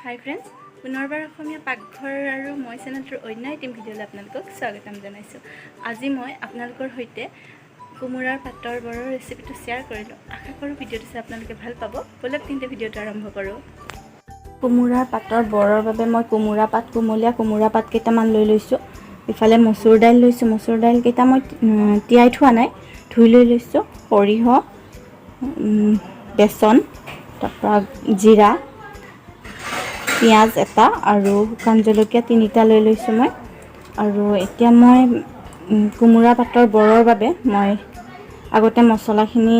হাই friends, পুনৰবাৰ অসমীয়া পাকঘৰ আৰু মই চেনেলটোৰ অন্য এটি ভিডিঅ'লৈ আপোনালোকক স্বাগতম জনাইছোঁ। আজি মই আপোনালোকৰ সৈতে কোমোৰাৰ পাতৰ বৰৰ ৰেচিপিটো শ্বেয়াৰ কৰিলোঁ। আশা কৰোঁ ভিডিঅ'টো চাই আপোনালোকে ভাল পাব। ব'লক তেন্তে, ভিডিঅ'টো আৰম্ভ কৰোঁ। কোমোৰাৰ পাতৰ বৰৰ বাবে মই কোমোৰা পাত, কুমলীয়া কোমোৰা পাত কেইটামান লৈ লৈছোঁ। ইফালে মচুৰ দাইল লৈছোঁ। মচুৰ দাইল কেইটা মই তিয়াই থোৱা নাই, ধুই লৈ লৈছোঁ। সৰিয়হ, বেচন, তাৰপৰা জিৰা, পিঁয়াজ এটা আৰু শুকান জলকীয়া তিনিটা লৈ লৈছোঁ মই। আৰু এতিয়া মই কোমোৰা পাতৰ বৰৰ বাবে মই আগতে মছলাখিনি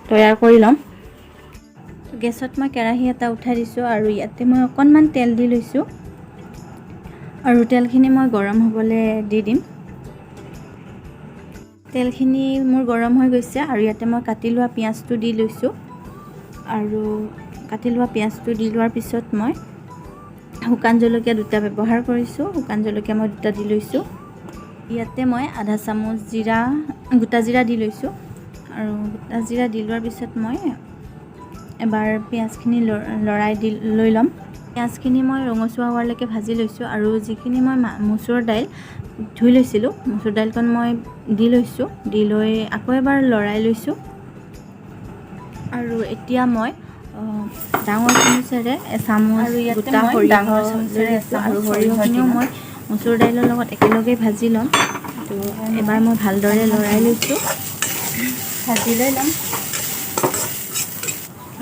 তৈয়াৰ কৰি ল'ম। গেছত মই কেৰাহী এটা উঠাই দিছোঁ আৰু ইয়াতে মই অকণমান তেল দি লৈছোঁ আৰু তেলখিনি মই গৰম হ'বলৈ দি দিম। তেলখিনি মোৰ গৰম হৈ গৈছে আৰু ইয়াতে মই কাটি লোৱা পিঁয়াজটো দি লৈছোঁ। আৰু কাটি লোৱা পিঁয়াজটো দি লোৱাৰ পিছত মই শুকান জলকীয়া দুটা ব্যৱহাৰ কৰিছোঁ। শুকান জলকীয়া মই দুটা দি লৈছোঁ। ইয়াতে মই আধা চামুচ জিৰা, গোটা জিৰা দি লৈছোঁ। আৰু গোটা জিৰা দি লোৱাৰ পিছত মই এবাৰ পিঁয়াজখিনি লৰাই দি লৈ ল'ম। পিঁয়াজখিনি মই ৰঙচুৱা হোৱালৈকে ভাজি লৈছোঁ আৰু যিখিনি মই মচুৰ দাইল ধুই লৈছিলোঁ, মচুৰ দাইলকণ মই দি লৈছোঁ। দি লৈ আকৌ এবাৰ লৰাই লৈছোঁ। আৰু এতিয়া মই ডাঙৰ চামুচেৰে এচামুচ আৰু ইয়াতে গোটা মই সৰিয়হ ডাঙৰ লৈ চামুচেৰে লৈছোঁ। এচামুচ আৰু সৰিয়হ সৰিয়হখিনিও দিম। মই মচুৰ দাইলৰ লগত একেলগেই ভাজি ল'ম। তো এবাৰ মই ভালদৰে লৰাই লৈছোঁ। ভাজি লৈ ল'ম।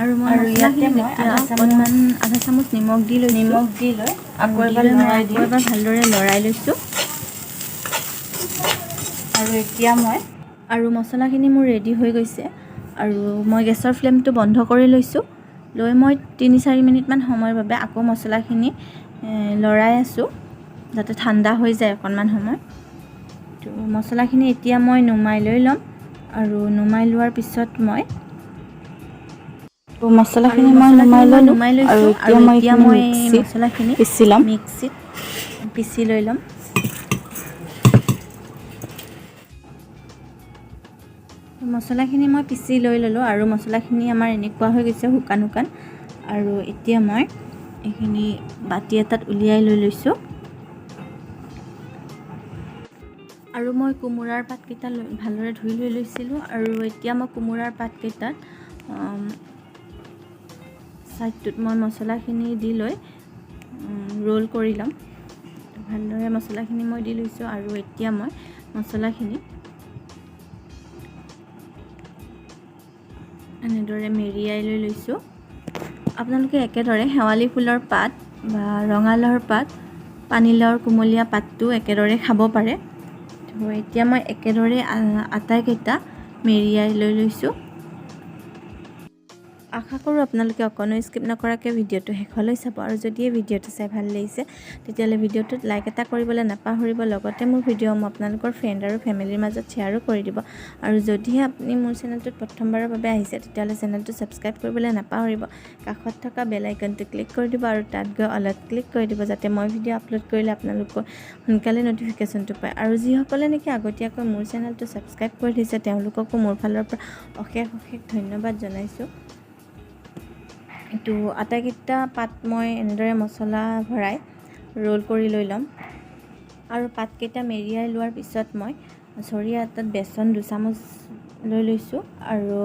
আৰু মই আৰু ইয়াতে মছলাখিনিত মই এতিয়া আধা চামুচ অকণমান, আধা চামুচ নিমখ দি লৈছোঁ। নিমখ দি লৈ আকৌ দি এবাৰ লৈ মই লৰাই আকৌ দিম। এবাৰ ভালদৰে লৰাই লৈছোঁ। আৰু এতিয়া মই আৰু মছলাখিনি মোৰ ৰেডি হৈ গৈছে আৰু মই গেছৰ ফ্লেমটো বন্ধ কৰি লৈছোঁ। লৈ মই 3-4 মিনিটমান সময়ৰ বাবে আকৌ মছলাখিনি লৰাই আছোঁ, যাতে ঠাণ্ডা হৈ যায় অকণমান সময়। তো মছলাখিনি এতিয়া মই নুমাই লৈ ল'ম আৰু নুমাই লোৱাৰ পিছত মই তো মছলাখিনি মই নুমাই ল'লোঁ। নুমাই আৰু লৈছোঁ। এতিয়া আৰু মই এতিয়া এইখিনি মই মিক্সিত মছলাখিনি পিচি ল'ম। মিক্সিত পিচি লৈ ল'ম। মছলাখিনি মই পিচি লৈ ল'লোঁ আৰু মছলাখিনি আমাৰ এনেকুৱা হৈ গৈছে, শুকান শুকান। আৰু এতিয়া মই এইখিনি বাতি এটাত উলিয়াই লৈ লৈছোঁ। আৰু মই কোমোৰাৰ পাতকেইটা লৈ ভালদৰে ধুই লৈ লৈছিলোঁ। আৰু এতিয়া মই কোমোৰাৰ পাতকেইটাত ছাইডটোত মই মছলাখিনি দি লৈ ৰোল কৰি ল'ম। ভালদৰে মছলাখিনি মই দি লৈছোঁ আৰু এতিয়া মই মছলাখিনি এনেদৰে মেৰিয়াই লৈ লৈছোঁ। আপোনালোকে একেদৰে শেৱালি ফুলৰ পাত বা ৰঙালাওৰ পাত, পানীলাওৰ কুমলীয়া পাতটো একেদৰে খাব পাৰে। তো এতিয়া মই একেদৰে আটাইকেইটা মেৰিয়াই লৈ লৈছোঁ। আশা কৰোঁ আপোনালোকে অকণো স্কিপ নকৰাকৈ ভিডিঅ'টো শেষলৈ চাব। আৰু যদি এই ভিডিঅ'টো চাই ভাল লাগিছে, তেতিয়াহ'লে ভিডিঅ'টোত লাইক এটা কৰিবলৈ নাপাহৰিব। লগতে মোৰ ভিডিঅ'সমূহ আপোনালোকৰ ফ্ৰেণ্ড আৰু ফেমিলিৰ মাজত শ্বেয়াৰো কৰি দিব। আৰু যদিহে আপুনি মোৰ চেনেলটোত প্ৰথমবাৰৰ বাবে আহিছে, তেতিয়াহ'লে চেনেলটো ছাবস্ক্ৰাইব কৰিবলৈ নাপাহৰিব। কাষত থকা বেল আইকনটো ক্লিক কৰি দিব আৰু তাত গৈ অলত ক্লিক কৰি দিব, যাতে মই ভিডিঅ' আপলোড কৰিলে আপোনালোকৰ সোনকালে ন'টিফিকেশ্যনটো পায়। আৰু যিসকলে নেকি আগতীয়াকৈ মোৰ চেনেলটো ছাবস্ক্ৰাইব কৰি দিছে, তেওঁলোককো মোৰ ফালৰ পৰা অশেষ অশেষ ধন্যবাদ জনাইছোঁ। তো আটাইকেইটা পাত মই এনেদৰে মছলা ভৰাই ৰোল কৰি লৈ ল'ম। আৰু পাতকেইটা মেৰিয়াই লোৱাৰ পিছত মই চৰিয়া এটাত বেচন দুচামুচ লৈ লৈছোঁ। আৰু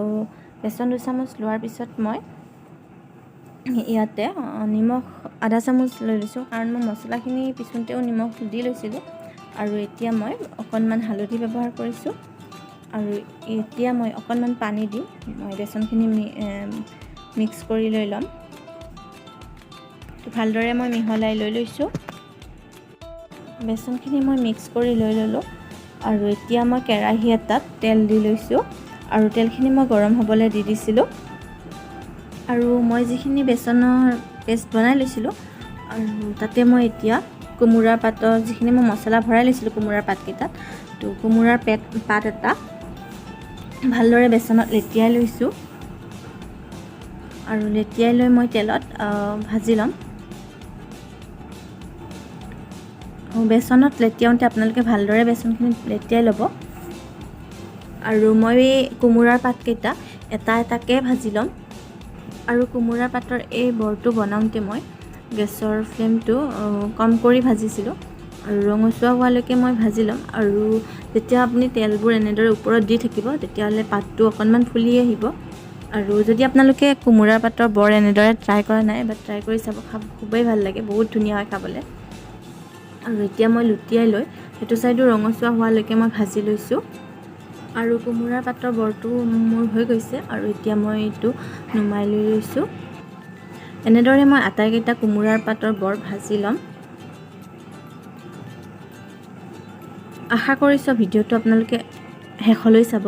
বেচন দুচামুচ লোৱাৰ পিছত মই ইয়াতে নিমখ আধা চামুচ লৈ লৈছোঁ, কাৰণ মই মছলাখিনি পিছোঁতেও নিমখ দি লৈছিলোঁ। আৰু এতিয়া মই অকণমান হালধি ব্যৱহাৰ কৰিছোঁ। আৰু এতিয়া মই অকণমান পানী দি মই বেচনখিনি মিক্স কৰি লৈ ল'ম। ভালদৰে মই মিহলাই লৈ লৈছোঁ। বেচনখিনি মই মিক্স কৰি লৈ ল'লোঁ। আৰু এতিয়া মই কেৰাহী এটাত তেল দি লৈছোঁ আৰু তেলখিনি মই গৰম হ'বলৈ দি দিছিলোঁ। আৰু মই যিখিনি বেচনৰ পেষ্ট বনাই লৈছিলোঁ, আৰু তাতে মই এতিয়া কোমোৰাৰ পাতৰ যিখিনি মই মছলা ভৰাই লৈছিলোঁ কোমোৰাৰ পাতকেইটাত, তো কোমোৰাৰ পাত এটা ভালদৰে বেচনত লেটিয়াই লৈছোঁ। আৰু লেটিয়াই লৈ মই তেলত ভাজি ল'ম। বেচনত লেটিয়াওঁতে আপোনালোকে ভালদৰে বেচনখিনি লেটিয়াই ল'ব। আৰু মই এই কোমোৰাৰ পাতকেইটা এটা এটাকৈ ভাজি ল'ম। আৰু কোমোৰাৰ পাতৰ এই বৰটো বনাওঁতে মই গেছৰ ফ্লেমটো কম কৰি ভাজিছিলোঁ আৰু ৰঙচুৱা হোৱালৈকে মই ভাজি ল'ম। আৰু যেতিয়া আপুনি তেলবোৰ এনেদৰে ওপৰত দি থাকিব, তেতিয়াহ'লে পাতটো অকণমান ফুলি আহিব। আৰু যদি আপোনালোকে কোমোৰাৰ পাতৰ বৰ এনেদৰে ট্ৰাই কৰা নাই বা ট্ৰাই কৰি চাব, খাব খুবেই ভাল লাগে, বহুত ধুনীয়া হয় খাবলৈ। আৰু এতিয়া মই লুটিয়াই লৈ সেইটো ছাইডো ৰঙচুৱা হোৱালৈকে মই ভাজি লৈছোঁ। আৰু কোমোৰাৰ পাতৰ বৰটো মোৰ হৈ গৈছে আৰু এতিয়া মই এইটো নুমাই লৈ লৈছোঁ। এনেদৰে মই আটাইকেইটা কোমোৰাৰ পাতৰ বৰ ভাজি ল'ম। আশা কৰিছোঁ ভিডিঅ'টো আপোনালোকে শেষলৈ চাব।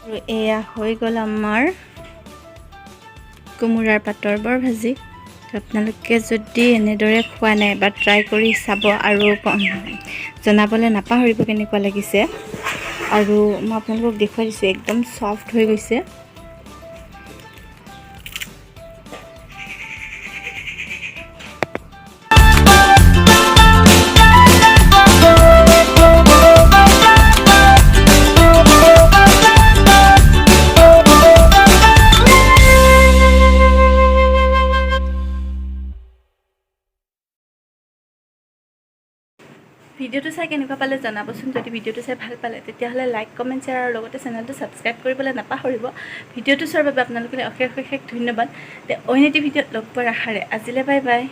আৰু এয়া হৈ গ'ল আমাৰ কোমোৰাৰ পাতৰ বৰ ভাজি। আপোনালোকে যদি এনেদৰে খোৱা নাই বা ট্ৰাই কৰি চাব আৰু জনাবলৈ নাপাহৰিব কেনেকুৱা লাগিছে। আৰু মই আপোনালোকক দেখুৱাই দিছোঁ, একদম ছফ্ট হৈ গৈছে। ভিডিঅ'টো চাই কেনেকুৱা পালে জনাবচোন। যদি ভিডিঅ'টো চাই ভাল পালে, তেতিয়াহ'লে লাইক, কমেণ্ট, শ্বেয়াৰ আৰু লগতে চেনেলটো ছাবস্ক্ৰাইব কৰিবলৈ নাপাহৰিব। ভিডিঅ'টো চোৱাৰ বাবে আপোনালোকলৈ অশেষ অশেষ ধন্যবাদ। তে অইন এটি ভিডিঅ'ত লগ পোৱাৰ আশাৰে আজিলৈ বাই বাই।